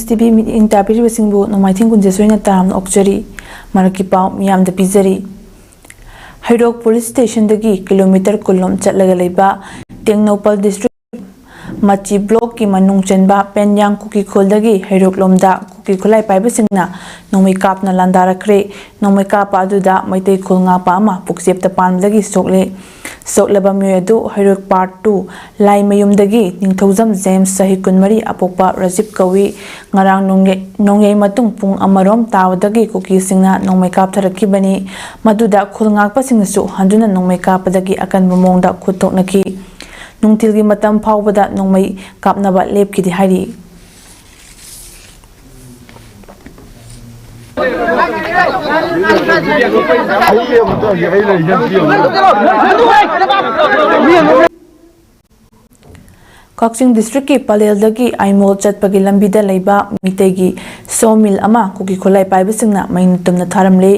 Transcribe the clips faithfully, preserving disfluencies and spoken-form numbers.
T V ꯃꯤꯠꯌꯦꯡ ꯇꯥꯕꯤꯔꯤꯕꯁꯤꯡꯕꯨ ꯅꯣꯡꯃꯥꯏꯊꯦꯝ ꯀꯨꯟꯖꯦꯁꯣꯏꯅ ꯇꯔꯥꯝꯅ ꯑꯣꯛꯆꯔꯤ꯫ ꯃꯔꯛꯀꯤ ꯄꯥꯎ ꯃꯤꯌꯥꯝꯗ ꯄꯤꯖꯔꯤ꯫ ꯍꯩꯔꯣꯛ ꯄꯨꯂꯤꯁ ꯁ꯭ꯇꯦꯁꯟꯗꯒꯤ ꯀꯤꯂꯣꯃꯤꯇꯔ ꯀꯨꯟ ꯂꯣꯝ ꯆꯠꯂꯒ ꯂꯩꯕ ꯇꯦꯡꯅꯧꯄꯜ ꯗꯤꯁꯇ꯭ꯔꯤꯛ ꯃꯆꯤ ꯕ꯭ꯂꯣꯛꯀꯤ ꯃꯅꯨꯡ ꯆꯟꯕ ꯄꯦꯟꯌꯥꯡ ꯀꯨꯀꯤ ꯈꯨꯜꯗꯒꯤ ꯍꯩꯔꯣꯛ ꯂꯣꯝꯗ ꯀꯨꯀꯤ ꯈꯨꯠꯂꯥꯏ ꯄꯥꯏꯕꯁꯤꯡꯅ ꯅꯣꯡꯃꯩ ꯀꯥꯞꯅ ꯂꯥꯟꯗꯥꯔꯛꯈ꯭ꯔꯦ꯫ ꯅꯣꯡꯃꯩ ꯀꯥꯞꯄ ꯑꯗꯨꯗ ꯃꯩꯇꯩ ꯈꯨꯜ ꯉꯥꯛꯄ ꯑꯃ ꯄꯨꯛꯆꯦꯞꯇ ꯄꯥꯟꯕꯗꯒꯤ ꯁꯣꯛꯂꯦ꯫ ꯁꯣꯛꯂꯕ ꯃꯤꯑꯣꯏ ꯑꯗꯨ ꯍꯩꯔꯣꯛ ꯄꯥꯔꯠ ꯇꯨ ꯂꯥꯏꯃꯌꯨꯝꯗꯒꯤ ꯅꯤꯡꯊꯧꯖꯝ ꯖꯦꯝꯁ, ꯆꯍꯤ ꯀꯨꯟꯃꯔꯤ, ꯑꯄꯣꯛꯄ ꯔꯥꯖꯤꯞ ꯀꯧꯏ꯫ ꯉꯔꯥꯡ ꯅꯣꯡꯌꯩ-, ꯅꯣꯡꯌꯩ ꯃꯇꯨꯡ ꯄꯨꯡ ꯑꯃꯔꯣꯝ ꯇꯥꯕꯗꯒꯤ ꯀꯨꯀꯤꯁꯤꯡꯅ ꯅꯣꯡꯃꯩ ꯀꯥꯞꯊꯔꯛꯈꯤꯕꯅꯤ꯫ ꯃꯗꯨꯗ ꯈꯨꯜ ꯉꯥꯛꯄꯁꯤꯡꯅꯁꯨ ꯍꯟꯗꯨꯅ ꯅꯣꯡꯃꯩ ꯀꯥꯞꯄꯗꯒꯤ ꯑꯀꯟꯕ ꯃꯑꯣꯡꯗ ꯈꯨꯠ ꯊꯣꯛꯅꯈꯤ꯫ ꯅꯨꯡꯊꯤꯜꯒꯤ ꯃꯇꯝ ꯐꯥꯎꯕꯗ ꯅꯣꯡꯃꯩ ꯀꯥꯞꯅꯕ ꯂꯦꯞꯈꯤꯗꯦ ꯍꯥꯏꯔꯤ꯫ ꯀꯛꯆꯤꯡ ꯗꯤꯁꯇ꯭ꯔꯤꯛꯀꯤ ꯄꯂꯦꯜꯗꯒꯤ ꯑꯥꯏꯃꯣꯜ ꯆꯠꯄꯒꯤ ꯂꯝꯕꯤꯗ ꯂꯩꯕ ꯃꯤꯇꯩꯒꯤ ꯁꯣ ꯃꯤꯜ ꯑꯃ ꯀꯨꯀꯤ ꯈꯨꯠꯂꯥꯏ ꯄꯥꯏꯕꯁꯤꯡꯅ ꯃꯩꯅ ꯇꯨꯝꯅ ꯊꯥꯔꯝꯂꯦ꯫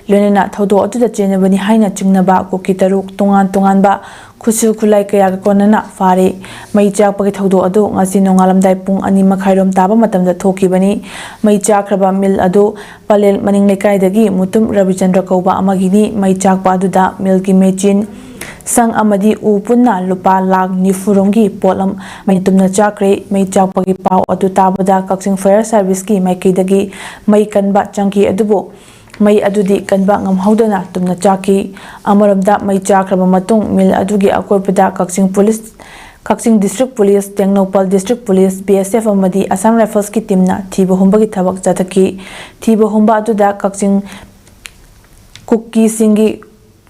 ꯂꯣꯏꯅꯅ ꯊꯧꯗꯣꯛ ꯑꯗꯨꯗ ꯆꯦꯟꯅꯕꯅꯤ ꯍꯥꯏꯅ ꯆꯤꯡꯅꯕ ꯀꯨꯀꯤ ꯇꯔꯨꯛ ꯇꯣꯉꯥꯟ ꯇꯣꯉꯥꯟꯕ ꯈꯨꯠꯁꯨ ꯈꯨꯠꯂꯥꯏ ꯀꯌꯥꯒ ꯀꯣꯟꯅꯅ ꯐꯥꯔꯦ꯫ ꯃꯩ ꯆꯥꯛꯄꯒꯤ ꯊꯧꯗꯣꯛ ꯑꯗꯨ ꯉꯁꯤ ꯅꯣꯡꯉꯥꯜꯂꯝꯗꯥꯏ ꯄꯨꯡ ꯑꯅꯤ ꯃꯈꯥꯏꯔꯣꯝ ꯇꯥꯕ ꯃꯇꯝꯗ ꯊꯣꯛꯈꯤꯕꯅꯤ꯫ ꯃꯩ ꯆꯥꯛꯈ꯭ꯔꯕ ꯃꯤꯜ ꯑꯗꯨ ꯄꯂꯦꯜ ꯃꯅꯤꯡ ꯂꯩꯀꯥꯏꯗꯒꯤ ꯃꯨꯇꯨꯝ ꯔꯕꯤꯆꯟꯗ꯭ꯔ ꯀꯧꯕ ꯑꯃꯒꯤꯅꯤ꯫ ꯃꯩ ꯆꯥꯛꯄ ꯑꯗꯨꯗ ꯃꯤꯜꯒꯤ ꯃꯦꯆꯤꯟ, ꯁꯪ ꯑꯃꯗꯤ ꯎ ꯄꯨꯟꯅ ꯂꯨꯄꯥ ꯂꯥꯈ ꯅꯤꯐꯨ ꯔꯣꯝꯒꯤ ꯄꯣꯠꯂꯝ ꯃꯩ ꯇꯨꯝꯅ ꯆꯥꯛꯈ꯭ꯔꯦ꯫ ꯃꯩ ꯆꯥꯛꯄꯒꯤ ꯄꯥꯎ ꯑꯗꯨ ꯇꯥꯕꯗ ꯀꯛꯆꯤꯡ ꯐꯥꯌꯔ ꯁꯥꯔꯚꯤꯁꯀꯤ ꯃꯥꯏꯀꯩꯗꯒꯤ ꯃꯩ ꯀꯟꯕ ꯆꯪꯈꯤ, ꯑꯗꯨꯕꯨ ꯃꯩ ꯑꯗꯨꯗꯤ ꯀꯟꯕ ꯉꯝꯍꯧꯗꯅ ꯇꯨꯝꯅ ꯆꯥꯛꯈꯤ꯫ ꯑꯃꯔꯣꯝꯗ, ꯃꯩ ꯆꯥꯛꯈ꯭ꯔꯕ ꯃꯇꯨꯡ ꯃꯤꯜ ꯑꯗꯨꯒꯤ ꯑꯀꯣꯏꯕꯗ Kakching police, Kakching district police, Tengnoupal district police, B S F ꯑꯃꯗꯤ ꯑꯁꯥꯝ ꯔꯥꯏꯐꯜꯁꯀꯤ ꯇꯤꯝꯅ ꯊꯤꯕ ꯍꯨꯝꯕꯒꯤ ꯊꯕꯛ ꯆꯠꯊꯈꯤ꯫ ꯊꯤꯕ ꯍꯨꯝꯕ ꯑꯗꯨꯗ ꯀꯛꯆꯤꯡ ꯀꯨꯀꯤꯁꯤꯡꯒꯤ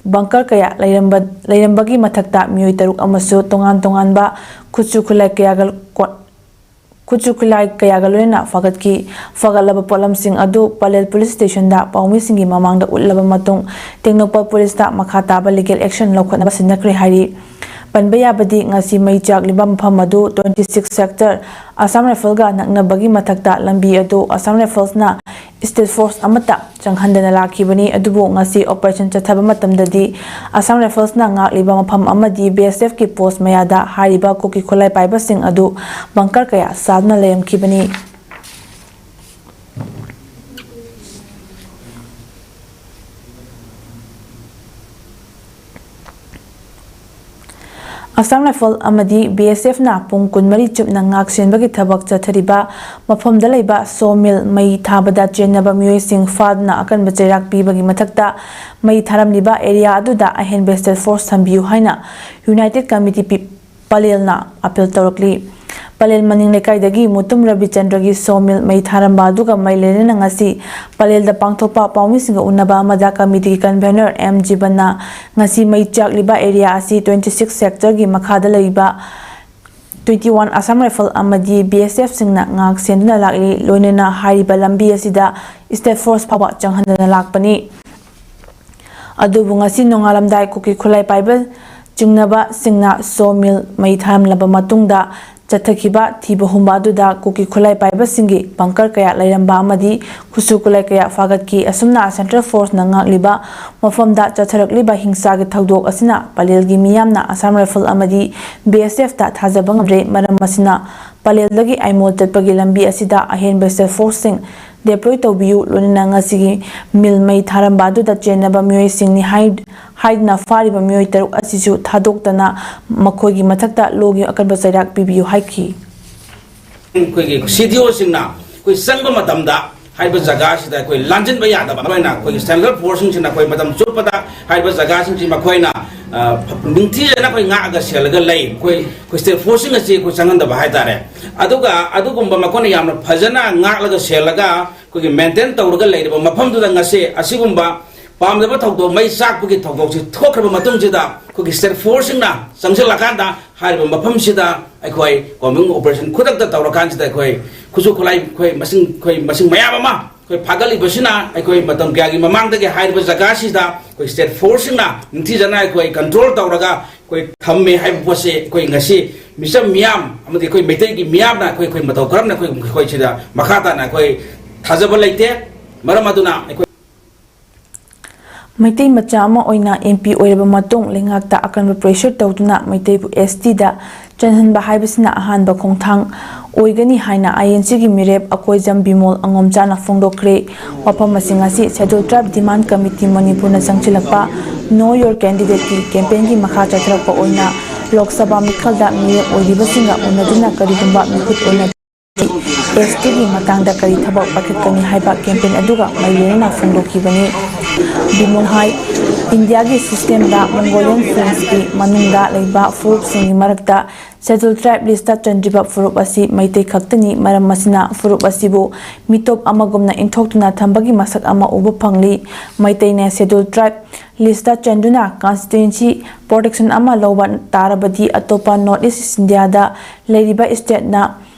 ꯕꯪꯀꯔ ꯀꯌꯥ ꯂꯩꯔꯝꯕ, ꯂꯩꯔꯝꯕꯒꯤ ꯃꯊꯛꯇ ꯃꯤꯑꯣꯏ ꯇꯔꯨꯛ ꯑꯃꯁꯨ ꯇꯣꯉꯥꯟ ꯇꯣꯉꯥꯟꯕ ꯈꯨꯠꯁꯨ ꯈꯨꯠꯂꯥꯏ ꯀꯌꯥꯒ ꯀꯣ-, ꯈꯨꯠꯁꯨ ꯈꯨꯠꯂꯥꯏ ꯀꯌꯥꯒ ꯂꯣꯏꯅꯅ ꯐꯒꯠꯈꯤ꯫ ꯐꯒꯠꯂꯕ ꯄꯣꯠꯂꯝꯁꯤꯡ ꯑꯗꯨ ꯄꯂꯦꯜ ꯄꯨꯂꯤꯁ ꯁ꯭ꯇꯦꯁꯟꯗ ꯄꯥꯎꯃꯤꯁꯤꯡꯒꯤ ꯃꯃꯥꯡꯗ ꯎꯠꯂꯕ ꯃꯇꯨꯡ, ꯇꯦꯡꯅꯧꯄꯜ ꯄꯨꯂꯤꯁꯇ ꯃꯈꯥ ꯇꯥꯕ ꯂꯤꯒꯦꯜ ꯑꯦꯛꯁꯟ ꯂꯧꯈꯠꯅꯕ ꯁꯤꯟꯅꯈ꯭ꯔꯦ ꯍꯥꯏꯔꯤ꯫ ꯄꯟꯕ ꯌꯥꯕꯗꯤ, ꯉꯁꯤ ꯃꯩ ꯆꯥꯛꯂꯤꯕ ꯃꯐꯝ ꯑꯗꯨ twenty six sector ꯑꯁꯥꯝ ꯔꯥꯏꯐꯜꯒ ꯅꯛꯅꯕꯒꯤ ꯃꯊꯛꯇ ꯂꯝꯕꯤ ꯑꯗꯨ ꯑꯁꯥꯝ ꯔꯥꯏꯐꯜꯁꯅ ꯁ꯭ꯇꯦꯠ ꯐꯣꯔꯁ ꯑꯃꯠꯇ ꯆꯪꯍꯟꯗꯅ ꯂꯥꯛꯈꯤꯕꯅꯤ꯫ ꯑꯗꯨꯕꯨ ꯉꯁꯤ ꯑꯣꯄꯔꯦꯁꯟ ꯆꯠꯊꯕ ꯃꯇꯝꯗꯗꯤ ꯑꯁꯥꯝ ꯔꯥꯏꯐꯜꯁꯅ ꯉꯥꯛꯂꯤꯕ ꯃꯐꯝ ꯑꯃꯗꯤ ꯕꯤ ꯑꯦꯁ ꯑꯦꯐꯀꯤ ꯄꯣꯁ ꯃꯌꯥꯗ ꯍꯥꯏꯔꯤꯕ ꯀꯨꯀꯤ ꯈꯨꯠꯂꯥꯏ ꯄꯥꯏꯕꯁꯤꯡ ꯑꯗꯨ ꯕꯪꯀꯔ ꯀꯌꯥ ꯁꯥꯗꯨꯅ ꯂꯩꯔꯝꯈꯤꯕꯅꯤ꯫ Assam Rifle ꯑꯃꯗꯤ B S F ꯅ ꯄꯨꯡ ꯀꯨꯟꯃꯔꯤ ꯆꯨꯞꯅ ꯉꯥꯛ ꯁꯦꯟꯕꯒꯤ ꯊꯕꯛ ꯆꯠꯊꯔꯤꯕ ꯃꯐꯝꯗ ꯂꯩꯕ ꯁꯣ ꯃꯤꯜ ꯃꯩ ꯊꯥꯕꯗ ꯆꯦꯟꯅꯕ ꯃꯤꯑꯣꯏꯁꯤꯡ ꯐꯥꯗꯨꯅ ꯑꯀꯟꯕ ꯆꯩꯔꯥꯛ ꯄꯤꯕꯒꯤ ꯃꯊꯛꯇ, ꯃꯩ ꯊꯥꯔꯝꯂꯤꯕ ꯑꯦꯔꯤꯌꯥ ꯑꯗꯨꯗ ꯑꯍꯦꯟꯕ ꯁ꯭ꯇꯦꯠ ꯐꯣꯔꯁ ꯊꯝꯕꯤꯌꯨ ꯍꯥꯏꯅ ꯌꯨꯅꯥꯏꯇꯦꯗ ꯀꯃꯤꯇꯤ ꯄꯤ-, ꯄꯂꯦꯜꯅ ꯑꯄꯤꯜ ꯇꯧꯔꯛꯂꯤ꯫ ꯄꯂꯦꯜ ꯃꯅꯤꯡ ꯂꯩꯀꯥꯏꯗꯒꯤ ꯃꯨꯇꯨꯝ ꯔꯕꯤꯆꯟꯗ꯭ꯔꯒꯤ ꯁꯣ ꯃꯤꯜ ꯃꯩ ꯊꯥꯔꯝꯕ ꯑꯗꯨꯒ ꯃꯔꯤ ꯂꯩꯅꯅ ꯉꯁꯤ ꯄꯂꯦꯜꯗ ꯄꯥꯡꯊꯣꯛꯄ ꯄꯥꯎꯃꯤꯁꯤꯡꯒ ꯎꯅꯕ ꯑꯃꯗ ꯀꯃꯤꯇꯤꯒꯤ ꯀꯟꯚꯦꯅꯔ ꯑꯦꯝ ꯖꯤꯕꯟꯅ ꯉꯁꯤ ꯃꯩ ꯆꯥꯛꯂꯤꯕ ꯑꯦꯔꯤꯌꯥ ꯑꯁꯤ twenty six ꯁꯦꯛꯇꯔꯒꯤ ꯃꯈꯥꯗ ꯂꯩꯕ twenty one Assam Rifle ꯑꯃꯗꯤ B S F ꯁꯤꯡꯅ ꯉꯥꯛ ꯁꯦꯟꯗꯨꯅ ꯂꯥꯛꯂꯤ꯫ ꯂꯣꯏꯅꯅ ꯍꯥꯏꯔꯤꯕ ꯂꯝꯕꯤ ꯑꯁꯤꯗ ꯁ꯭ꯇꯦꯠ ꯐꯣꯔꯁ ꯐꯥꯎꯕ ꯆꯪꯍꯟꯗꯅ ꯂꯥꯛꯄꯅꯤ꯫ ꯑꯗꯨꯕꯨ ꯉꯁꯤ ꯅꯣꯡꯉꯥꯜꯂꯝꯗꯥꯏ ꯀꯨꯀꯤ ꯈꯨꯠꯂꯥꯏ ꯄꯥꯏꯕ ꯆꯤꯡꯅꯕꯁꯤꯡꯅ ꯁꯣ ꯃꯤꯜ ꯃꯩ ꯊꯥꯔꯝꯂꯕ ꯃꯇꯨꯡꯗ ꯆꯠꯊꯈꯤꯕ ꯊꯤꯕ ꯍꯨꯝꯕ ꯑꯗꯨꯗ ꯀꯨꯀꯤ ꯈꯨꯠꯂꯥꯏ ꯄꯥꯏꯕꯁꯤꯡꯒꯤ ꯕꯪꯀꯔ ꯀꯌꯥ ꯂꯩꯔꯝꯕ ꯑꯃꯗꯤ ꯈꯨꯠꯁꯨ ꯈꯨꯠꯂꯥꯏ ꯀꯌꯥ ꯐꯥꯒꯠꯈꯤ꯫ ꯑꯁꯨꯝꯅ ꯁꯦꯟꯇ꯭ꯔꯦꯜ ꯐꯣꯔꯁꯅ ꯉꯥꯛꯂꯤꯕ ꯃꯐꯝꯗ ꯆꯠꯊꯔꯛꯂꯤꯕ ꯍꯤꯡꯁꯥꯒꯤ ꯊꯧꯗꯣꯛ ꯑꯁꯤꯅ ꯄꯂꯦꯜꯒꯤ ꯃꯤꯌꯥꯝꯅ ꯑꯁꯥꯝ ꯔꯥꯏꯐꯜ ꯑꯃꯗꯤ B S F ꯇ ꯊꯥꯖꯕ ꯉꯝꯗ꯭ꯔꯦ꯫ ꯃꯔꯝ ꯑꯁꯤꯅ ꯄꯂꯦꯜꯗꯒꯤ ꯑꯥꯏꯃꯣꯜ ꯆꯠꯄꯒꯤ ꯂꯝꯕꯤ ꯑꯁꯤꯗ ꯑꯍꯦꯟꯕ ꯁ꯭ꯇꯦꯠ ꯐꯣꯔꯁꯁꯤꯡ ꯗꯦꯄ꯭ꯂꯣꯏ ꯇꯧꯕꯤꯌꯨ꯫ ꯂꯣꯏꯅꯅ ꯉꯁꯤꯒꯤ ꯃꯤꯜ ꯃꯩ ꯊꯥꯔꯝꯕ ꯑꯗꯨꯗ ꯆꯦꯟꯅꯕ ꯃꯤꯑꯣꯏꯁꯤꯡꯅꯤ ꯍꯥꯏ-, ꯍꯥꯏꯗꯨꯅ ꯐꯥꯔꯤꯕ ꯃꯤꯑꯣꯏ ꯇꯔꯨꯛ ꯑꯁꯤꯁꯨ ꯊꯥꯗꯣꯛꯇꯅ ꯃꯈꯣꯏꯒꯤ ꯃꯊꯛꯇ ꯂꯣꯒꯤ ꯑꯀꯟꯕ ꯆꯩꯔꯥꯛ ꯄꯤꯕꯤꯌꯨ ꯍꯥꯏꯈꯤ꯫ ꯑꯩꯈꯣꯏꯒꯤ C D O ꯁꯤꯡꯅ ꯑꯩꯈꯣꯏ ꯆꯪꯕ ꯃꯇꯝꯗ ꯍꯥꯏꯔꯤꯕ ꯖꯒꯥꯁꯤꯗ ꯑꯩꯈꯣꯏ ꯂꯥꯟꯖꯤꯟꯕ ꯌꯥꯗꯕ, ꯑꯗꯨꯃꯥꯏꯅ ꯑꯩꯈꯣꯏꯒꯤ ꯁꯦꯟꯇ꯭ꯔꯦꯜ ꯐꯣꯔꯁꯁꯤꯡꯁꯤꯅ ꯑꯩꯈꯣꯏ ꯃꯇꯝ ꯆꯨꯞꯄꯗ ꯍꯥꯏꯔꯤꯕ ꯖꯒꯥꯁꯤꯡꯁꯤ ꯃꯈꯣꯏꯅ, ꯑ, ꯅꯤꯡꯊꯤꯖꯅ ꯑꯩꯈꯣꯏ ꯉꯥꯛꯑꯒ ꯁꯦꯜꯂꯒ ꯂꯩ꯫ ꯑꯩꯈꯣꯏ, ꯑꯩꯈꯣꯏ ꯁ꯭ꯇꯦꯠ ꯐꯣꯔꯁꯁꯤꯡ ꯑꯁꯤ ꯑꯩꯈꯣꯏ ꯆꯪꯍꯟꯗꯕ ꯍꯥꯏꯇꯥꯔꯦ꯫ ꯑꯗꯨꯒ ꯑꯗꯨꯒꯨꯝꯕ ꯃꯈꯣꯏꯅ ꯌꯥꯝꯅ ꯐꯖꯅ ꯉꯥꯛꯂꯒ ꯁꯦꯜꯂꯒ ꯑꯩꯈꯣꯏꯒꯤ ꯃꯦꯟꯇꯦꯟ ꯇꯧꯔꯒ ꯂꯩꯔꯤꯕ ꯃꯐꯝꯗꯨꯗ ꯉꯁꯤ ꯑꯁꯤꯒꯨꯝꯕ ꯄꯥꯝꯗꯕ ꯊꯧꯗꯣꯛ, ꯃꯩ ꯆꯥꯛꯄꯒꯤ ꯊꯧꯗꯣꯛꯁꯤ ꯊꯣꯛꯈ꯭ꯔꯕ ꯃꯇꯨꯡꯁꯤꯗ ꯑꯩꯈꯣꯏꯒꯤ ꯁ꯭ꯇꯦꯠ ꯐꯣꯔꯁꯁꯤꯡꯅ ꯆꯪꯁꯤꯜꯂꯀꯥꯟꯗ ꯍꯥꯏꯔꯤꯕ ꯃꯐꯝꯁꯤꯗ ꯑꯩꯈꯣꯏ ꯀꯣꯝꯕꯤꯡ ꯑꯣꯄꯔꯦꯁꯟ ꯈꯨꯗꯛꯇ ꯇꯧꯔꯀꯥꯟꯁꯤꯗ ꯑꯩꯈꯣꯏ ꯈꯨꯠꯁꯨ ꯈꯨꯠꯂꯥꯏ ꯑꯩꯈꯣꯏ ꯃꯁꯤꯡ, ꯑꯩꯈꯣꯏ ꯃꯁꯤꯡ ꯃꯌꯥꯝ ꯑꯃ ꯑꯩꯈꯣꯏ ꯐꯥꯒꯠꯂꯤꯕꯁꯤꯅ ꯑꯩꯈꯣꯏ ꯃꯇꯝ ꯀꯌꯥꯒꯤ ꯃꯃꯥꯡꯗꯒꯤ ꯍꯥꯏꯔꯤꯕ ꯖꯒꯥꯁꯤꯗ ꯑꯩꯈꯣꯏ ꯁ꯭ꯇꯦꯠ ꯐꯣꯔꯁꯁꯤꯡꯅ ꯅꯤꯡꯊꯤꯖꯅ ꯑꯩꯈꯣꯏ ꯀꯟꯇ꯭ꯔꯣꯜ ꯇꯧꯔꯒ ꯑꯩꯈꯣꯏ ꯊꯝꯃꯦ ꯍꯥꯏꯕ ꯄꯣꯠꯁꯦ ꯑꯩꯈꯣꯏ ꯉꯁꯤ ꯃꯤꯆꯝ ꯃꯤꯌꯥꯝ ꯑꯃꯗꯤ ꯑꯩꯈꯣꯏ ꯃꯩꯇꯩꯒꯤ ꯃꯤꯌꯥꯝꯅ ꯑꯩꯈꯣꯏ, ꯑꯩꯈꯣꯏ ꯃꯇꯧ ꯀꯔꯝꯅ ꯑꯩꯈꯣꯏ, ꯑꯩꯈꯣꯏ ꯁꯤꯗ ꯃꯈꯥ ꯇꯥꯅ ꯑꯩꯈꯣꯏ ꯊꯥꯖꯕ ꯂꯩꯇꯦ꯫ ꯃꯔꯝ ꯑꯗꯨꯅ ꯑꯩꯈꯣꯏ ꯃꯩꯇꯩ ꯃꯆꯥ ꯑꯃ ꯑꯣꯏꯅ M P ꯑꯣꯏꯔꯕ ꯃꯇꯨꯡ ꯂꯩꯉꯥꯛꯇ ꯑꯀꯟꯕ pressure ꯇꯧꯗꯨꯅ ꯃꯩꯇꯩꯕꯨ S T ꯗ ꯆꯜꯍꯟꯕ ꯍꯥꯏꯕꯁꯤꯅ ꯑꯍꯥꯟꯕ ꯈꯣꯡꯊꯥꯡ ꯑꯣꯏꯒꯅꯤ ꯍꯥꯏꯅ I N C ꯒꯤ ꯃꯤꯔꯦꯞ ꯑꯀꯣꯏꯖꯝ ꯕꯤꯃꯣꯜ ꯑꯉꯣꯝꯆꯥꯅ ꯐꯣꯡꯗꯣꯛꯈ꯭ꯔꯦ꯫ ꯋꯥꯐꯝ ꯑꯁꯤꯡ ꯑꯁꯤ Scheduled Tribe Demand Committee ꯃꯅꯤꯄꯨꯔꯅ ꯆꯪꯁꯤꯜꯂꯛꯄ Know Your Candidate ꯀꯤ campaign ꯒꯤ ꯃꯈꯥ ꯆꯠꯊꯔꯛꯄ ꯑꯣꯏꯅ ꯂꯣꯛ ꯁꯚꯥ ꯃꯤꯈꯜꯗ ꯃꯤꯔꯦꯞ ꯑꯣꯏꯔꯤꯕꯁꯤꯡꯒ ꯎꯅꯗꯨꯅ ꯀꯔꯤꯒꯨꯝꯕ ꯃꯤꯍꯨꯠ ꯑꯣꯏꯅ ꯑꯦꯁ ꯇꯤꯒꯤ ꯃꯇꯥꯡꯗ ꯀꯔꯤ ꯊꯕꯛ ꯄꯥꯏꯈꯠꯀꯅꯤ ꯍꯥꯏꯕ ꯀꯦꯝꯄꯦꯟ ꯑꯗꯨꯒ ꯃꯔꯤ ꯂꯩꯅꯅ ꯐꯣꯡꯗꯣꯛꯈꯤꯕꯅꯤ꯫ ꯕꯤꯃꯣꯜ ꯍꯥꯏ, ꯏꯟꯗꯤꯌꯥꯒꯤ ꯁꯤꯁꯇꯦꯝꯗ ꯃꯣꯡꯒꯣꯂꯤꯌꯟ ꯐ꯭ꯔꯦꯟꯁꯀꯤ ꯃꯅꯨꯡꯗ ꯂꯩꯕ ꯐꯨꯔꯨꯞꯁꯤꯡꯒꯤ ꯃꯔꯛꯇ ꯁꯦꯗꯨꯜ ꯇ꯭ꯔꯥꯏꯕ ꯂꯤꯁꯇ ꯆꯟꯗ꯭ꯔꯤꯕ ꯐꯨꯔꯨꯞ ꯑꯁꯤ ꯃꯩꯇꯩ ꯈꯛꯇꯅꯤ꯫ ꯃꯔꯝ ꯑꯁꯤꯅ ꯐꯨꯔꯨꯞ ꯑꯁꯤꯕꯨ ꯃꯤꯇꯣꯞ ꯑꯃꯒꯨꯝꯅ ꯏꯟꯊꯣꯛꯇꯨꯅ ꯊꯝꯕꯒꯤ ꯃꯁꯛ ꯑꯃ ꯎꯕ ꯐꯪꯂꯤ꯫ ꯃꯩꯇꯩꯅ ꯁꯦꯗꯨꯜ ꯇ꯭ꯔꯥꯏꯕ ꯂꯤꯁꯇ ꯆꯟꯗꯨꯅ ꯀꯟꯁꯇꯤꯇ꯭ꯋꯦꯟꯁꯤ ꯄ꯭ꯔꯣꯇꯦꯛꯁꯟ ꯑꯃ ꯂꯧꯕ ꯇꯥꯔꯕꯗꯤ ꯑꯇꯣꯞꯄ ꯅꯣꯔꯠ ꯏꯁ ꯏꯟꯗꯤꯌꯥꯗ ꯂꯩꯔꯤꯕ ꯁ꯭ꯇꯦꯠꯅ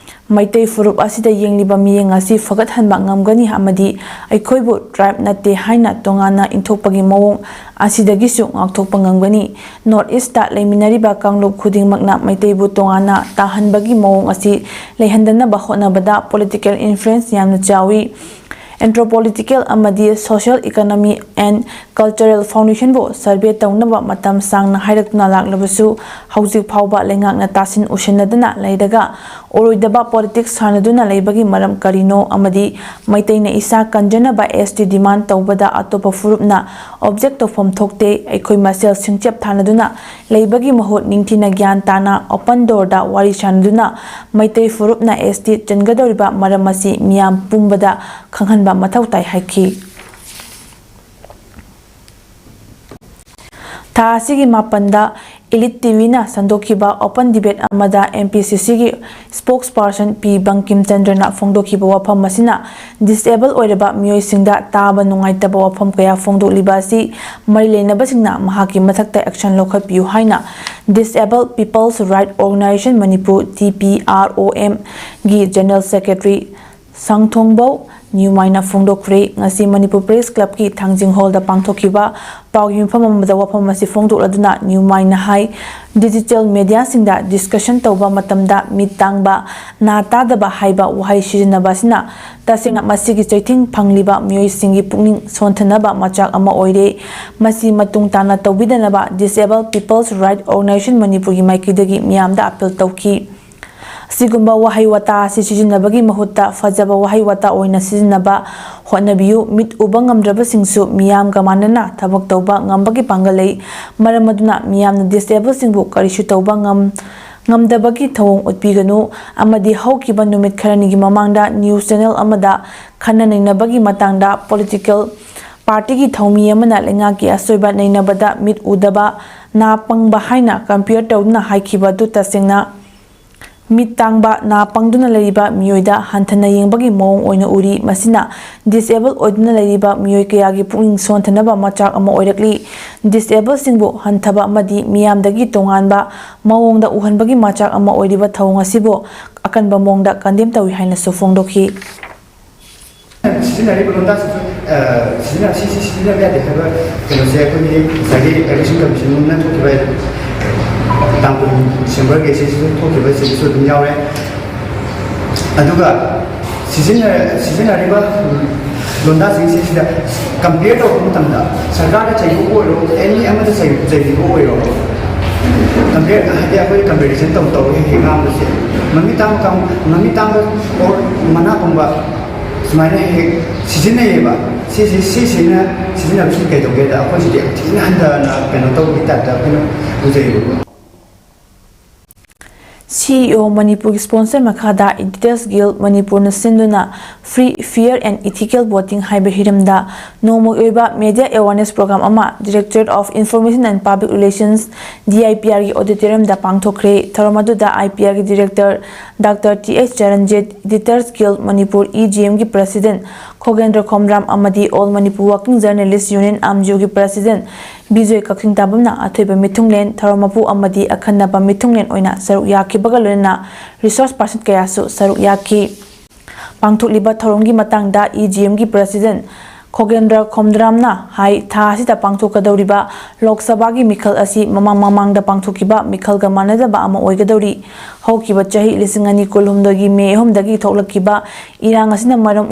ꯃꯩꯇꯩ ꯐꯨꯔꯨꯞ ꯑꯁꯤꯗ ꯌꯦꯡꯂꯤꯕ ꯃꯤꯠꯌꯦꯡ ꯑꯁꯤ ꯐꯒꯠꯍꯟꯕ ꯉꯝꯒꯅꯤ ꯑꯃꯗꯤ ꯑꯩꯈꯣꯏꯕꯨ ꯇ꯭ꯔꯥꯏꯕ ꯅꯠꯇꯦ ꯍꯥꯏꯅ ꯇꯣꯉꯥꯟꯅ ꯏꯟꯊꯣꯛꯄꯒꯤ ꯃꯑꯣꯡ ꯑꯁꯤꯗꯒꯤꯁꯨ ꯉꯥꯛꯊꯣꯛꯄ ꯉꯝꯒꯅꯤ꯫ ꯅꯣꯔꯠ ꯏꯁꯇ ꯂꯩꯃꯤꯟꯅꯔꯤꯕ ꯀꯥꯡꯂꯨꯞ ꯈꯨꯗꯤꯡꯃꯛꯅ ꯃꯩꯇꯩꯕꯨ ꯇꯣꯉꯥꯟꯅ ꯇꯥꯍꯟꯕꯒꯤ ꯃꯑꯣꯡ ꯑꯁꯤ ꯂꯩꯍꯟꯗꯅꯕ ꯍꯣꯠꯅꯕꯗ ꯄꯣꯂꯤꯇꯤꯀꯦꯜ ꯏꯟꯐ꯭ꯂꯨꯌꯦꯟꯁ ꯌꯥꯝꯅ ꯆꯥꯎꯏ꯫ ꯑꯦꯟꯊ꯭ꯔꯣꯄꯣꯂꯣꯖꯤꯀꯦꯜ ꯑꯃꯗꯤ ꯁꯣꯁꯤꯌꯦꯜ ꯏꯀꯣꯅꯣꯃꯤ ꯑꯦꯟ ꯀꯜꯆꯔꯦꯜ ꯐꯥꯎꯟꯗꯦꯁꯟꯕꯨ ꯁꯔꯚꯦ ꯇꯧꯅꯕ ꯃꯇꯝ ꯁꯥꯡꯅ ꯍꯥꯏꯔꯛꯇꯨꯅ ꯂꯥꯛꯂꯕꯁꯨ, ꯍꯧꯖꯤꯛ ꯐꯥꯎꯕ ꯂꯩꯉꯥꯛꯅ ꯇꯥꯁꯤꯟ ꯎꯁꯤꯟꯅꯗꯅ ꯂꯩꯔꯒ ꯑꯣꯏꯔꯣꯏꯗꯕ ꯄꯣꯂꯤꯇꯤꯛꯁ ꯁꯥꯟꯅꯗꯨꯅ ꯂꯩꯕꯒꯤ ꯃꯔꯝ ꯀꯔꯤꯅꯣ? ꯑꯃꯗꯤ ꯃꯩꯇꯩꯅ ꯏꯁꯥ ꯀꯟꯖꯅꯕ ꯑꯦꯁ ꯇꯤ ꯗꯤꯃꯥꯟ ꯇꯧꯕꯗ ꯑꯇꯣꯞꯄ ꯐꯨꯔꯨꯞꯅ ꯑꯣꯕꯖꯦꯛ ꯇꯧꯐꯝ ꯊꯣꯛꯇꯦ꯫ ꯑꯩꯈꯣꯏ ꯃꯁꯦꯜ ꯁꯤꯡꯆꯞ ꯊꯥꯅꯗꯨꯅ ꯂꯩꯕꯒꯤ ꯃꯍꯨꯠ ꯅꯤꯡꯊꯤꯅ ꯒ꯭ꯌꯥꯟ ꯇꯥꯅ ꯑꯣꯄꯟ ꯗꯣꯔꯗ ꯋꯥꯔꯤ ꯁꯥꯅꯗꯨꯅ ꯃꯩꯇꯩ ꯐꯨꯔꯨꯞꯅ ꯑꯦꯁ ꯇꯤ ꯆꯟꯒꯗꯧꯔꯤꯕ ꯃꯔꯝ ꯑꯁꯤ ꯃꯤꯌꯥꯝ ꯄꯨꯝꯕꯗ ꯈꯪꯍꯟꯕ ꯃꯊꯧ ꯇꯥꯏ ꯍꯥꯏꯈꯤ꯫ ꯊꯥ ꯑꯁꯤꯒꯤ ꯃꯥꯄꯟꯗ ꯏꯂꯤꯠ ꯇꯤꯚꯤꯅ ꯁꯟꯗꯣꯛꯈꯤꯕ ꯑꯣꯄꯟ ꯗꯤꯕꯦꯠ ꯑꯃꯗ ꯑꯦꯝ ꯄꯤ ꯁꯤ ꯁꯤꯒꯤ ꯁ꯭ꯄꯣꯛꯁ ꯄꯥꯔꯁꯟ ꯄꯤ ꯕꯪꯀꯤꯝ ꯆꯟꯗ꯭ꯔꯅ ꯐꯣꯡꯗꯣꯛꯈꯤꯕ ꯋꯥꯐꯝ ꯑꯁꯤꯅ ꯗꯤꯁꯑꯦꯕꯜ ꯑꯣꯏꯔꯕ ꯃꯤꯑꯣꯏꯁꯤꯡꯗ ꯇꯥꯕ ꯅꯨꯡꯉꯥꯏꯇꯕ ꯋꯥꯐꯝ ꯀꯌꯥ ꯐꯣꯡꯗꯣꯛꯂꯤꯕ ꯑꯁꯤ ꯃꯔꯤ ꯂꯩꯅꯕꯁꯤꯡꯅ ꯃꯍꯥꯛꯀꯤ ꯃꯊꯛꯇ ꯑꯦꯛꯁꯟ ꯂꯧꯈꯠꯄꯤꯌꯨ ꯍꯥꯏꯅ Disabled People's Right Organisation Manipur, ꯗꯤ ꯄꯤ ꯑꯥꯔ ꯑꯣ ꯑꯦꯝ, ꯒꯤ ꯖꯦꯅꯔꯦꯜ ꯁꯦꯀ꯭ꯔꯦꯇꯔꯤ ꯁꯪꯊꯣꯡꯕꯧ ꯅ꯭ꯌꯨꯃꯥꯏꯅ ꯐꯣꯡꯗꯣꯛꯈ꯭ꯔꯦ꯫ ꯉꯁꯤ ꯃꯅꯤꯄꯨꯔ ꯄ꯭ꯔꯦꯁ ꯀ꯭ꯂꯕꯀꯤ ꯊꯥꯡꯖꯤꯡ ꯍꯣꯜꯗ ꯄꯥꯡꯊꯣꯛꯈꯤꯕ ꯄꯥꯎꯒꯤ ꯃꯤꯐꯝ ꯑꯃꯗ ꯋꯥꯐꯝ ꯑꯁꯤ ꯐꯣꯡꯗꯣꯛꯂꯗꯨꯅ ꯅ꯭ꯌꯨꯃꯥꯏꯅ ꯍꯥꯏ, ꯗꯤꯖꯤꯇꯦꯜ ꯃꯦꯗꯤꯌꯥꯁꯤꯡꯗ ꯗꯤꯁꯀꯁꯟ ꯇꯧꯕ ꯃꯇꯝꯗ ꯃꯤꯠ ꯇꯥꯡꯕ, ꯅꯥ ꯇꯥꯗꯕ ꯍꯥꯏꯕ ꯋꯥꯍꯩ ꯁꯤꯖꯤꯟꯅꯕ ꯑꯁꯤꯅ ꯇꯁꯦꯡꯅ ꯃꯁꯤꯒꯤ ꯆꯩꯊꯦꯡ ꯐꯪꯂꯤꯕ ꯃꯤꯑꯣꯏꯁꯤꯡꯒꯤ ꯄꯨꯛꯅꯤꯡ ꯁꯣꯟꯊꯅꯕ ꯃꯆꯥꯛ ꯑꯃ ꯑꯣꯏꯔꯦ꯫ ꯃꯁꯤ ꯃꯇꯨꯡ ꯇꯥꯅ ꯇꯧꯕꯤꯗꯅꯕ Disabled People's Right Organisation ꯃꯅꯤꯄꯨꯔꯒꯤ ꯃꯥꯏꯀꯩꯗꯒꯤ ꯃꯤꯌꯥꯝꯗ ꯑꯥꯄꯤꯜ ꯇꯧꯈꯤ꯫ ꯑꯁꯤꯒꯨꯝꯕ ꯋꯥꯍꯩ ꯋꯥꯇꯥ ꯑꯁꯤ ꯁꯤꯖꯤꯟꯅꯕꯒꯤ ꯃꯍꯨꯠꯇ ꯐꯖꯕ ꯋꯥꯍꯩ ꯋꯥꯇꯥ ꯑꯣꯏꯅ ꯁꯤꯖꯤꯟꯅꯕ ꯍꯣꯠꯅꯕꯤꯌꯨ꯫ ꯃꯤꯠ ꯎꯕ ꯉꯝꯗ꯭ꯔꯕꯁꯤꯡꯁꯨ ꯃꯤꯌꯥꯝꯒ ꯃꯥꯟꯅꯅ ꯊꯕꯛ ꯇꯧꯕ ꯉꯝꯕꯒꯤ ꯄꯥꯡꯒꯜ ꯂꯩ꯫ ꯃꯔꯝ ꯑꯗꯨꯅ ꯃꯤꯌꯥꯝꯅ ꯗꯤꯁꯑꯦꯕꯜꯁꯤꯡꯕꯨ ꯀꯔꯤꯁꯨ ꯇꯧꯕ ꯉꯝ-, ꯉꯝꯗꯕꯒꯤ ꯊꯧꯑꯣꯡ ꯎꯠꯄꯤꯒꯅꯨ꯫ ꯑꯃꯗꯤ ꯍꯧꯈꯤꯕ ꯅꯨꯃꯤꯠ ꯈꯔꯅꯤꯒꯤ ꯃꯃꯥꯡꯗ ꯅ꯭ꯌꯨꯁ ꯆꯦꯅꯦꯜ ꯑꯃꯗ ꯈꯟꯅ ꯅꯩꯅꯕꯒꯤ ꯃꯇꯥꯡꯗ ꯄꯣꯂꯤꯇꯤꯀꯦꯜ ꯄꯥꯔꯇꯤꯒꯤ ꯊꯧꯃꯤ ꯑꯃꯅ ꯂꯩꯉꯥꯛꯀꯤ ꯑꯁꯣꯏꯕ ꯅꯩꯅꯕꯗ ꯃꯤꯠ ꯎꯗꯕ, ꯅꯥ ꯄꯪꯕ ꯍꯥꯏꯅ ꯀꯝꯄꯤꯌꯔ ꯇꯧꯗꯨꯅ ꯍꯥꯏꯈꯤꯕ ꯑꯗꯨ ꯇꯁꯦꯡꯅ ꯃꯤꯠ ꯇꯥꯡꯕ, ꯅꯥ ꯄꯪꯗꯨꯅ ꯂꯩꯔꯤꯕ ꯃꯤꯑꯣꯏꯗ ꯍꯟꯊꯅ ꯌꯦꯡꯕꯒꯤ ꯃꯑꯣꯡ ꯑꯣꯏꯅ ꯎꯔꯤ꯫ ꯃꯁꯤꯅ ꯗꯤꯁꯑꯦꯕꯜ ꯑꯣꯏꯗꯨꯅ ꯂꯩꯔꯤꯕ ꯃꯤꯑꯣꯏ ꯀꯌꯥꯒꯤ ꯄꯨꯛꯅꯤꯡ ꯁꯣꯟꯊꯅꯕ ꯃꯆꯥꯛ ꯑꯃ ꯑꯣꯏꯔꯛꯂꯤ꯫ ꯗꯤꯁꯑꯦꯕꯜꯁꯤꯡꯕꯨ ꯍꯟꯊꯕ ꯑꯃꯗꯤ ꯃꯤꯌꯥꯝꯗꯒꯤ ꯇꯣꯉꯥꯟꯕ ꯃꯑꯣꯡꯗ ꯎꯍꯟꯕꯒꯤ ꯃꯆꯥꯛ ꯑꯃ ꯑꯣꯏꯔꯤꯕ ꯊꯧꯑꯣꯡ ꯑꯁꯤꯕꯨ ꯑꯀꯟꯕ ꯃꯑꯣꯡꯗ ꯀꯟꯗꯦꯝ ꯇꯧꯏ ꯍꯥꯏꯅꯁꯨ ꯐꯣꯡꯗꯣꯛꯈꯤ꯫ ꯁꯤꯖꯤꯟꯅꯔꯤꯕ ꯂꯣꯟꯗꯥꯁꯤꯁꯨ, ꯑ, ꯁꯤꯖꯤꯟꯅ-, ꯁꯤ, ꯁꯤ ꯁꯤꯖꯤꯟꯅꯕ ꯌꯥꯗꯦ ꯍꯥꯏꯕ ꯀꯩꯅꯣꯁꯦ ꯑꯩꯈꯣꯏꯒꯤ ꯉꯁꯥꯏꯒꯤ Election Commissionꯅ ꯊꯣꯛꯈꯤꯕ ꯇꯥꯡ ꯀꯨꯟ Decemberꯒꯤ ꯁꯤꯁꯨ ꯊꯣꯛꯈꯤꯕꯁꯤꯗꯁꯨ ꯑꯗꯨꯝ ꯌꯥꯎꯔꯦ꯫ ꯑꯗꯨꯒ ꯁꯤꯖꯤꯟꯅ-, ꯁꯤꯖꯤꯟꯅꯔꯤꯕ ꯂꯣꯟꯗꯥꯁꯤꯡꯁꯤ ꯁꯤꯗ compare ꯇꯧꯔꯛꯄ ꯃꯇꯝꯗ ꯁꯔꯀꯥꯔꯗ ꯆꯩꯕꯕꯨ ꯑꯣꯏꯔꯣ, any ꯑꯃꯗ ꯆꯩ-, ꯆꯩꯕꯕꯨ ꯑꯣꯏꯔꯣ, compare ꯍꯥꯏꯗꯤ ꯑꯩꯈꯣꯏ comparison ꯇꯧ-, ꯇꯧꯔꯒ ꯍꯦꯛ ꯍꯦꯛ ꯉꯥꯡꯕꯁꯦ ꯃꯃꯤꯠ ꯇꯥꯡꯕ ꯀꯥꯡ-, ꯃꯃꯤꯠ ꯇꯥꯡꯕ or ꯃꯅꯥ ꯄꯪꯕ ꯁꯨꯃꯥꯏꯅ ꯍꯦꯛ ꯍꯦꯛ ꯁꯤꯖꯤꯟꯅꯩꯌꯦꯕ꯫ ꯁꯤꯁꯤ, ꯁꯤꯁꯤꯅ ꯁꯤꯖꯤꯟꯅꯕꯁꯤ ꯀꯩꯗꯧꯒꯦꯗ ꯑꯩꯈꯣꯏꯁꯤꯗꯤ ꯌꯥꯝ ꯊꯤꯅ ꯍꯟꯊꯅ ꯀꯩꯅꯣ ꯇꯧꯕꯒꯤ typeꯇ ꯑꯩꯈꯣꯏꯅ ꯎꯖꯩꯌꯦꯕꯀꯣ꯫ CEO ꯃꯅꯤꯄꯨꯔꯒꯤ sponsor ꯃꯈꯥꯗ Editors Guild ꯃꯅꯤꯄꯨꯔꯅ ꯁꯤꯟꯗꯨꯅ Free, Fair and Ethical Voting ꯍꯥꯏꯕ ꯍꯤꯔꯝꯗ ꯅꯣꯡꯃꯒꯤ ꯑꯣꯏꯕ media awareness program ꯑꯃ Directorate of Information and Public Relations, DIPRꯒꯤ auditoriumꯗ ꯄꯥꯡꯊꯣꯛꯈ꯭ꯔꯦ꯫ ꯊꯧꯔꯝ ꯑꯗꯨꯗ IPRꯒꯤ director Doctor T H Charanjit, Editors Guild Manipur, EGMꯒꯤ president ꯈꯣꯒꯦꯟꯗ꯭ꯔ Khomdram ꯑꯃꯗꯤ All Manipur Working Journalist Union, ꯑꯥꯝꯖꯤꯌꯨꯒꯤ president Bijoy ꯀꯛꯆꯤꯡ ꯇꯥꯕꯝꯅ ꯑꯊꯣꯏꯕ ꯃꯤꯊꯨꯡꯂꯦꯟ, ꯊꯧꯔꯝ ꯃꯄꯨ ꯑꯃꯗꯤ ꯑꯈꯟꯅꯕ ꯃꯤꯊꯨꯡꯂꯦꯟ ꯑꯣꯏꯅ ꯁꯔꯨꯛ ꯌꯥꯈꯤꯕꯒ ꯂꯣꯏꯅꯅ resource person ꯀꯌꯥꯁꯨ ꯁꯔꯨꯛ ꯌꯥꯈꯤ꯫ ꯄꯥꯡꯊꯣꯛꯂꯤꯕ ꯊꯧꯔꯝꯒꯤ ꯃꯇꯥꯡꯗ EGMꯒꯤ president ꯈꯣꯒꯦꯟꯗ꯭ꯔ ꯈꯣꯝꯗ꯭ꯔꯥꯝꯅ ꯍꯥꯏ, ꯊꯥ ꯑꯁꯤꯗ ꯄꯥꯡꯊꯣꯛꯀꯗꯧꯔꯤꯕ ꯂꯣꯛ ꯁꯚꯥꯒꯤ ꯃꯤꯈꯜ ꯑꯁꯤ ꯃꯃꯥꯡ ꯃꯃꯥꯡꯗ ꯄꯥꯡꯊꯣꯛꯈꯤꯕ ꯃꯤꯈꯜꯒ ꯃꯥꯟꯅꯗꯕ ꯑꯃ ꯑꯣꯏꯒꯗꯧꯔꯤ꯫ ꯍꯧꯈꯤꯕ ꯆꯍꯤ ꯂꯤꯁꯤꯡ ꯑꯅꯤ ꯀꯨꯟꯍꯨꯝꯗꯣꯏꯒꯤ ꯃꯦ ꯑꯍꯨꯝꯗꯒꯤ ꯊꯣꯛꯂꯛꯈꯤꯕ ꯏꯔꯥꯡ ꯑꯁꯤꯅ ꯃꯔꯝ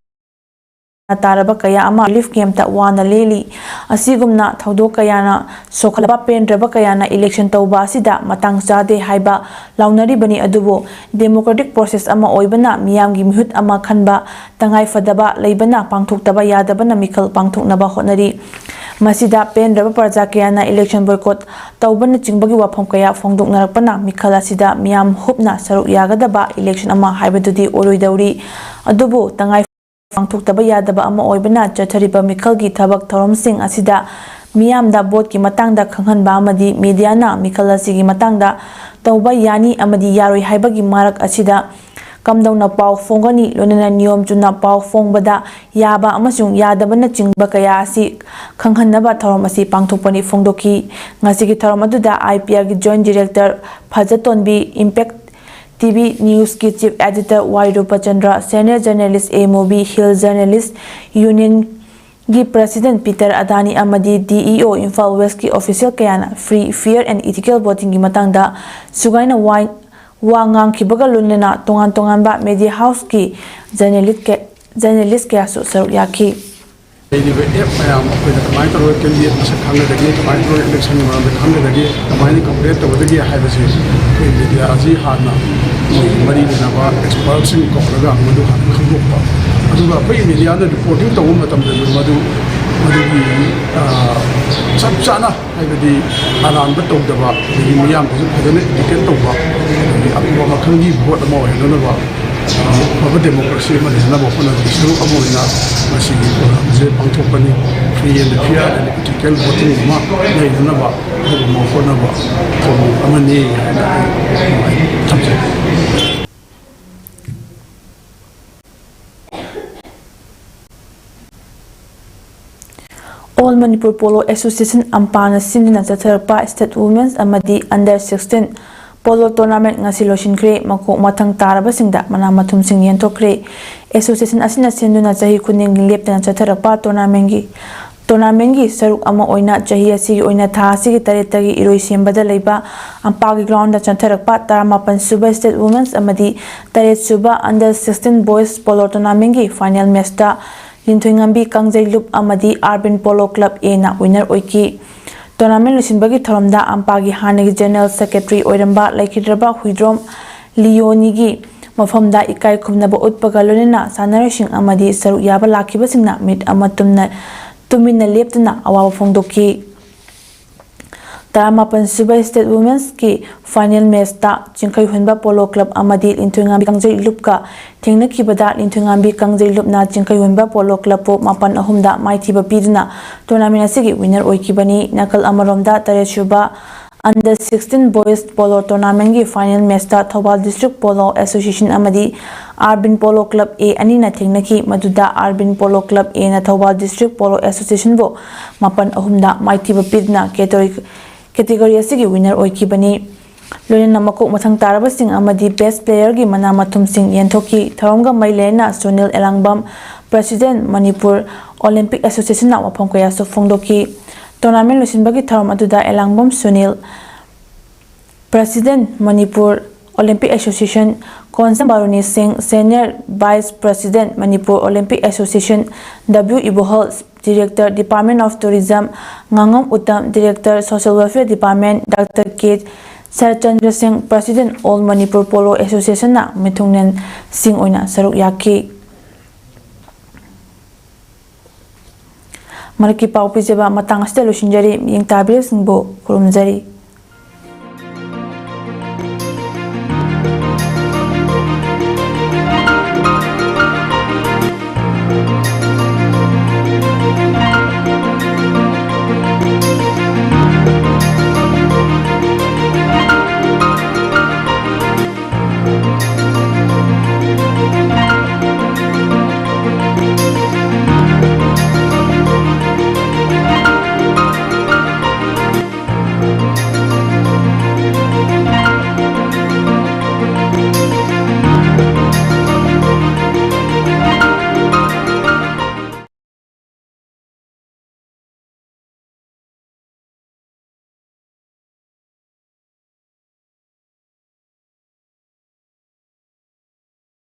ꯇꯥꯔꯕ ꯀꯌꯥ ꯑꯃ relief camp ꯇ ꯋꯥꯅ ꯂꯦꯜꯂꯤ꯫ ꯑꯁꯤꯒꯨꯝꯅ ꯊꯧꯗꯣꯛ ꯀꯌꯥꯅ ꯁꯣꯛꯍꯜꯂꯕ ꯄꯦꯟꯗ꯭ꯔꯕ ꯀꯌꯥꯅ election ꯇꯧꯕ ꯑꯁꯤꯗ ꯃꯇꯥꯡ ꯆꯥꯗꯦ ꯍꯥꯏꯕ ꯂꯥꯎꯅꯔꯤꯕꯅꯤ꯫ ꯑꯗꯨꯕꯨ democratic process ꯑꯃ ꯑꯣꯏꯕꯅ ꯃꯤꯌꯥꯝꯒꯤ ꯃꯤꯍꯨꯠ ꯑꯃ ꯈꯟꯕ ꯇꯉꯥꯏ ꯐꯗꯕ ꯂꯩꯕꯅ ꯄꯥꯡꯊꯣꯛꯇꯕ ꯌꯥꯗꯕꯅ ꯃꯤꯈꯜ ꯄꯥꯡꯊꯣꯛꯅꯕ ꯍꯣꯠꯅꯔꯤ꯫ ꯃꯁꯤꯗ ꯄꯦꯟꯗ꯭ꯔꯕ ꯄ꯭ꯔꯖꯥ ꯀꯌꯥꯅ election boycott ꯇꯧꯕꯅꯆꯤꯡꯕꯒꯤ ꯋꯥꯐꯝ ꯀꯌꯥ ꯐꯣꯡꯗꯣꯛꯅꯔꯛꯄꯅ ꯃꯤꯈꯜ ꯑꯁꯤꯗ ꯃꯤꯌꯥꯝ ꯍꯨꯞꯅ ꯁꯔꯨꯛ ꯌꯥꯒꯗꯕ election ꯑꯃ ꯍꯥꯏꯕꯗꯨꯗꯤ ꯑꯣꯏꯔꯣꯏꯗꯧꯔꯤ꯫ ꯑꯗꯨꯕꯨ ꯇꯉꯥꯏ ꯄꯥꯡꯊꯣꯛꯇꯕ ꯌꯥꯗꯕ ꯑꯃ ꯑꯣꯏꯕꯅ ꯆꯠꯊꯔꯤꯕ ꯃꯤꯈꯜꯒꯤ ꯊꯕꯛ ꯊꯧꯔꯝꯁꯤꯡ ꯑꯁꯤꯗ ꯃꯤꯌꯥꯝꯗ vote ꯀꯤ ꯃꯇꯥꯡꯗ ꯈꯪꯍꯟꯕ ꯑꯃꯗꯤ media ꯅ ꯃꯤꯈꯜ ꯑꯁꯤꯒꯤ ꯃꯇꯥꯡꯗ ꯇꯧꯕ ꯌꯥꯅꯤ ꯑꯃꯗꯤ ꯌꯥꯔꯣꯏ ꯍꯥꯏꯕꯒꯤ ꯃꯔꯛ ꯑꯁꯤꯗ ꯀꯝꯗꯧꯅ ꯄꯥꯎ ꯐꯣꯡꯒꯅꯤ, ꯂꯣꯏꯅꯅ ꯅꯤꯌꯣꯝ ꯆꯨꯝꯅ ꯄꯥꯎ ꯐꯣꯡꯕꯗ ꯌꯥꯕ ꯑꯃꯁꯨꯡ ꯌꯥꯗꯕꯅꯆꯤꯡꯕ ꯀꯌꯥ ꯑꯁꯤ ꯈꯪꯍꯟꯅꯕ ꯊꯧꯔꯝ ꯑꯁꯤ ꯄꯥꯡꯊꯣꯛꯄꯅꯤ ꯐꯣꯡꯗꯣꯛꯈꯤ꯫ ꯉꯁꯤꯒꯤ ꯊꯧꯔꯝ ꯑꯗꯨꯗ I P R ꯒꯤ Joint Director ꯐꯖꯇꯣꯟꯕꯤ, Impact T V News ꯀꯤ Chief Editor ꯋꯥꯏ ꯔꯨꯄꯆꯟꯗ꯭ꯔ, Senior Journalist ꯑꯦ ꯃꯣꯕꯤ, Hill Journalist Union ꯒꯤ President ꯄꯤꯇꯔ ꯑꯗꯥꯅꯤ ꯑꯃꯗꯤ D E O Imphal West ꯀꯤ official ꯀꯌꯥꯅ free, fair and ethical voting ꯒꯤ ꯃꯇꯥꯡꯗ ꯁꯨꯒꯥꯏꯅ ꯋꯥ, ꯋꯥ ꯉꯥꯡꯈꯤꯕꯒ ꯂꯣꯏꯅꯅ ꯇꯣꯉꯥꯟ ꯇꯣꯉꯥꯟꯕ media house ꯀꯤ journalist ꯀ-, journalist ꯀꯌꯥꯁꯨ ꯁꯔꯨꯛ ꯌꯥꯈꯤ꯫ ꯂꯩꯔꯤꯕ app ꯃꯌꯥꯝ ꯑꯩꯈꯣꯏꯅ ꯀꯃꯥꯏꯅ ꯇꯧꯔꯒ candidate ꯃꯁꯛ ꯈꯪꯒꯗꯒꯦ, ꯀꯃꯥꯏꯅ ꯇꯧꯔꯒ election ꯒꯤ ꯃꯔꯝꯗ ꯈꯪꯒꯗꯒꯦ, ꯀꯃꯥꯏꯅ compare ꯇꯧꯒꯗꯒꯦ ꯍꯥꯏꯕꯁꯦ ꯑꯩꯈꯣꯏ media ꯁꯤ ꯍꯥꯟꯅ ꯑꯩꯈꯣꯏꯒꯤ ꯃꯔꯤ ꯂꯩꯅꯕ expert ꯁꯤꯡ ꯀꯧꯔꯒ ꯃꯗꯨ ꯍꯥꯟꯅ ꯈꯪꯗꯣꯛꯄ, ꯑꯗꯨꯒ ꯑꯩꯈꯣꯏꯒꯤ media ꯅ reporting ꯇꯧꯕ ꯃꯇꯝꯗꯁꯨ ꯃꯗꯨ, ꯃꯗꯨꯒꯤ, ꯑ, ꯆꯞ ꯆꯥꯅ, ꯍꯥꯏꯕꯗꯤ ꯑꯔꯥꯟꯕ ꯇꯧꯗꯕ, ꯑꯗꯒꯤ ꯃꯤꯌꯥꯝꯗꯁꯨ ꯐꯖꯅ educate ꯇꯧꯕ, ꯑꯗꯒꯤ ꯑꯐꯕ ꯃꯈꯜꯒꯤ vote ꯑꯃ ꯑꯣꯏꯍꯟꯅꯅꯕ, ꯑ, ꯑꯐꯕ democracy ꯑꯃ ꯂꯩꯍꯟꯅꯕ ꯍꯣꯠꯅꯕꯒꯤ ꯁꯔꯨꯛ ꯑꯃ ꯑꯣꯏꯅ ꯉꯁꯤꯒꯤ program say ꯄꯥꯡꯊꯣꯛꯄꯅꯤ꯫ Free and fair and ethical voting ꯑꯃ ꯂꯩꯅꯅꯕ ꯑꯗꯨꯒꯨꯝꯕ ꯍꯣꯠꯅꯕ ꯊꯧꯑꯣꯡ ꯑꯃꯅꯤ ꯍꯥꯏꯅ ꯑꯩ ꯊꯝꯖꯒꯦ꯫ All Manipur Polo Association, ꯑꯝꯄꯥꯅ ꯁꯤꯟꯗꯨꯅ ꯆꯠꯊꯔꯛꯄ State Women's ꯑꯃꯗꯤ Under sixteen Polo Tournament ꯉꯁꯤ ꯂꯣꯏꯁꯤꯟꯈ꯭ꯔꯦ꯫ ꯃꯀꯣꯛ ꯃꯊꯪ ꯇꯥꯔꯕꯁꯤꯡꯗ ꯃꯅꯥ ꯃꯊꯨꯝꯁꯤꯡ ꯌꯦꯟꯊꯣꯛꯈ꯭ꯔꯦ꯫ Association ꯑꯁꯤꯅ ꯁꯤꯟꯗꯨꯅ ꯆꯍꯤ ꯈꯨꯗꯤꯡꯒꯤ ꯂꯦꯞꯇꯅ ꯆꯠꯊꯔꯛꯄ tournament ꯀꯤ, tournament ꯀꯤ ꯁꯔꯨꯛ ꯑꯃ ꯑꯣꯏꯅ ꯆꯍꯤ ꯑꯁꯤꯒꯤ ꯑꯣꯏꯅ ꯊꯥ ꯑꯁꯤꯒꯤ ꯇꯔꯦꯠꯇꯒꯤ ꯏꯔꯣꯏꯁꯦꯝꯕꯗ ꯂꯩꯕ ꯑꯝꯄꯥꯒꯤ ground ꯗ ꯆꯠꯊꯔꯛꯄ ꯇꯔꯥꯃꯥꯄꯟ ꯁꯨꯕ State Women's ꯑꯃꯗꯤ ꯇꯔꯦꯠ ꯁꯨꯕ Under sixteen Boys Polo Tournament ꯀꯤ final match ꯇ ꯂꯤꯟꯊꯣꯏꯉꯥꯝꯕꯤ ꯀꯥꯡꯖꯩ ꯂꯨꯞ ꯑꯃꯗꯤ ꯑꯥꯔꯕꯤꯟ ꯄꯣꯂꯣ ꯀ꯭ꯂꯕ ꯑꯦꯅ ꯋꯤꯅꯔ ꯑꯣꯏꯈꯤ꯫ ꯇꯣꯔꯅꯥꯃꯦꯟ ꯂꯣꯏꯁꯤꯟꯕꯒꯤ ꯊꯧꯔꯝꯗ ꯑꯝꯄꯥꯒꯤ ꯍꯥꯟꯅꯒꯤ ꯖꯦꯅꯔꯦꯜ ꯁꯦꯀ꯭ꯔꯦꯇꯔꯤ ꯑꯣꯏꯔꯝꯕ ꯂꯩꯈꯤꯗ꯭ꯔꯕ ꯍꯨꯏꯗ꯭ꯔꯣꯝ ꯂꯤꯌꯣꯅꯤꯒꯤ ꯃꯐꯝꯗ ꯏꯀꯥꯏ ꯈꯨꯝꯅꯕ ꯎꯠꯄꯒ ꯂꯣꯏꯅꯅ ꯁꯥꯟꯅꯔꯣꯏꯁꯤꯡ ꯑꯃꯗꯤ ꯁꯔꯨꯛ ꯌꯥꯕ ꯂꯥꯛꯈꯤꯕꯁꯤꯡꯅ ꯃꯤꯠ ꯑꯃ ꯇꯨꯝꯅ ꯇꯨꯃꯤꯟꯅ ꯂꯦꯞꯇꯨꯅ ꯑꯋꯥꯕ ꯐꯣꯡꯗꯣꯛꯈꯤ꯫ ꯇꯔꯥꯃꯥꯄꯟ ꯁꯨꯕ ꯁ꯭ꯇꯦꯠ ꯋꯨꯃꯦꯟꯁꯀꯤ ꯐꯥꯏꯅꯦꯜ ꯃꯦꯆꯇ ꯆꯤꯡꯈꯩ ꯍꯨꯟꯕ ꯄꯣꯂꯣ ꯀ꯭ꯂꯕ ꯑꯃꯗꯤ ꯂꯤꯟꯊꯣꯏꯉꯥꯝꯕꯤ ꯀꯥꯡꯖꯩ ꯂꯨꯞꯀ ꯊꯦꯡꯅꯈꯤꯕꯗ ꯂꯤꯟꯊꯣꯏꯉꯥꯝꯕꯤ ꯀꯥꯡꯖꯩ ꯂꯨꯞꯅ ꯆꯤꯡꯈꯩ ꯍꯨꯟꯕ ꯄꯣꯂꯣ ꯀ꯭ꯂꯕꯄꯨ ꯃꯥꯄꯟ ꯑꯍꯨꯝꯗ ꯃꯥꯏꯊꯤꯕ ꯄꯤꯗꯨꯅ ꯇꯣꯔꯅꯥꯃꯦꯟ ꯑꯁꯤꯒꯤ ꯋꯤꯅꯔ ꯑꯣꯏꯈꯤꯕꯅꯤ꯫ ꯅꯥꯀꯜ ꯑꯃꯔꯣꯝꯗ ꯇꯔꯦꯠ ꯁꯨꯕ ꯑꯟꯗꯔ ꯁꯤꯛꯁꯇꯤꯟ ꯕꯣꯏꯁ ꯄꯣꯂꯣ ꯇꯣꯔꯅꯥꯃꯦꯟꯒꯤ ꯐꯥꯏꯅꯦꯜ ꯃꯦꯆꯇ ꯊꯧꯕꯥꯜ ꯗꯤꯁꯇ꯭ꯔꯤꯛ ꯄꯣꯂꯣ ꯑꯦꯁꯣꯁꯤꯌꯦꯁꯟ ꯑꯃꯗꯤ ꯑꯥꯔꯕꯤꯟ ꯄꯣꯂꯣ ꯀ꯭ꯂꯕ ꯑꯦ ꯑꯅꯤꯅ ꯊꯦꯡꯅꯈꯤ꯫ ꯃꯗꯨꯗ ꯑꯥꯔꯕꯤꯟ ꯄꯣꯂꯣ ꯀ꯭ꯂꯕ ꯑꯦꯅ ꯊꯧꯕꯥꯜ ꯗꯤꯁꯇ꯭ꯔꯤꯛ ꯄꯣꯂꯣ ꯑꯦꯁꯣꯁꯤꯌꯦꯁꯟꯕꯨ ꯃꯥꯄꯟ ꯑꯍꯨꯝꯗ ꯃꯥꯏꯊꯤꯕ ꯄꯤꯗꯨꯅ ꯀꯦꯇꯣꯔꯤ-, ꯀꯦꯇꯦꯒꯣꯔꯤ ꯑꯁꯤꯒꯤ ꯋꯤꯅꯔ ꯑꯣꯏꯈꯤꯕꯅꯤ꯫ ꯂꯣꯏꯅꯅ ꯃꯀꯣꯛ ꯃꯊꯪ ꯇꯥꯔꯕꯁꯤꯡ ꯑꯃꯗꯤ ꯕꯦꯁ ꯄ꯭ꯂꯦꯌꯔꯒꯤ ꯃꯅꯥ ꯃꯊꯨꯝꯁꯤꯡ ꯌꯦꯟꯊꯣꯛꯈꯤ꯫ ꯊꯧꯔꯝꯒ ꯃꯔꯤ ꯂꯩꯅꯅ ꯁꯨꯅꯤꯜ ꯑꯦꯂꯥꯡꯕꯝ, ꯄ꯭ꯔꯁꯤꯗꯦꯟ, ꯃꯅꯤꯄꯨꯔ ꯑꯣꯂꯤꯝꯄꯤꯛ ꯑꯦꯁꯣꯁꯤꯌꯦꯁꯟꯅ ꯋꯥꯐꯝ ꯀꯌꯥꯁꯨ ꯐꯣꯡꯗꯣꯛꯈꯤ꯫ ꯇꯣꯔꯅꯥꯃꯦꯟ ꯂꯣꯏꯁꯤꯟꯕꯒꯤ ꯊꯧꯔꯝ ꯑꯗꯨꯗ Elangbam Sunil, president, Manipur Olympic association, Konsam Baruni Singh, senior vice president, Manipur Olympic association, W Ibohal, director, department of tourism, ꯉꯥꯉꯝ Utam, director, social welfare department, doctor K Saratchandra Singh, president, all Manipur polo ꯑꯦꯁꯣꯁꯤꯌꯦꯁꯟꯅ ꯃꯤꯊꯨꯡꯂꯦꯟꯁꯤꯡ ꯑꯣꯏꯅ ꯁꯔꯨꯛ ꯌꯥꯈꯤ꯫ ꯃꯔꯛꯀꯤ ꯄꯥꯎ ꯄꯤꯖꯕ ꯃꯇꯥꯡ ꯑꯁꯤꯗ ꯂꯣꯏꯁꯤꯟꯖꯔꯤ꯫ ꯃꯤꯠꯌꯦꯡ ꯇꯥꯕꯤꯔꯤꯕꯁꯤꯡꯕꯨ ꯈꯨꯔꯨꯝꯖꯔꯤ꯫